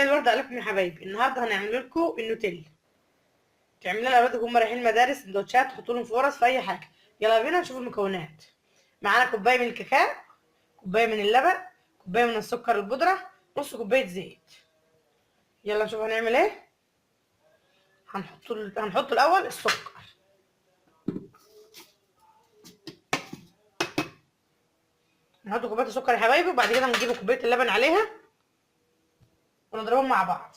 مساء الورد عليكم يا حبايبي. النهارده هنعمل لكم النوتيلا، تعملها لاولادك وهم رايحين المدارس، سندوتشات، تحطوا لهم فرص في اي حاجة. يلا بينا نشوف المكونات. معانا كوباية من الكاكاو، كوباية من اللبن، كوباية من السكر البودره، نص كوباية زيت. يلا نشوف هنعمل ايه. هنحط الاول السكر، نحط كوباية السكر يا حبايبي، وبعد كده هنجيب كوباية اللبن عليها ونضربهم مع بعض.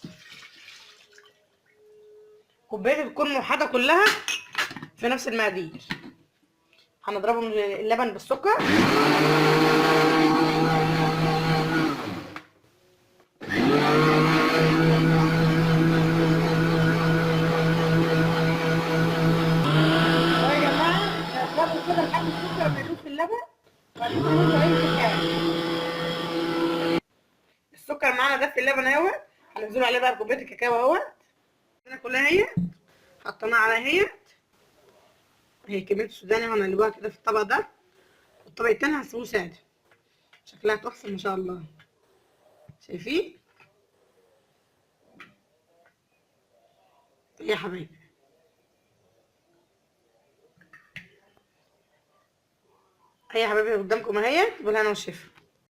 كوباية بتكون موحدة كلها في نفس المقادير. هنضربهم اللبن بالسكر. يا جماعة نضربه كده لحد السكر ما يدوب في اللبن، وبعد كده ننزل عليه الكاكاو. السكر معانا ده في اللبن اهوت، هننزله عليه بقى كوباية الكاكاو اهوت كلها اهي، حطيناها على اهيت. هي كمية السوداني هنقلبوها كده في الطبق ده، والطبق التاني هنسيبوه ساده. شكلها تحفة ما شاء الله، شايفين يا حبايبي؟ هي يا حبايبي قدامكم اهي، بالهنا والشفا.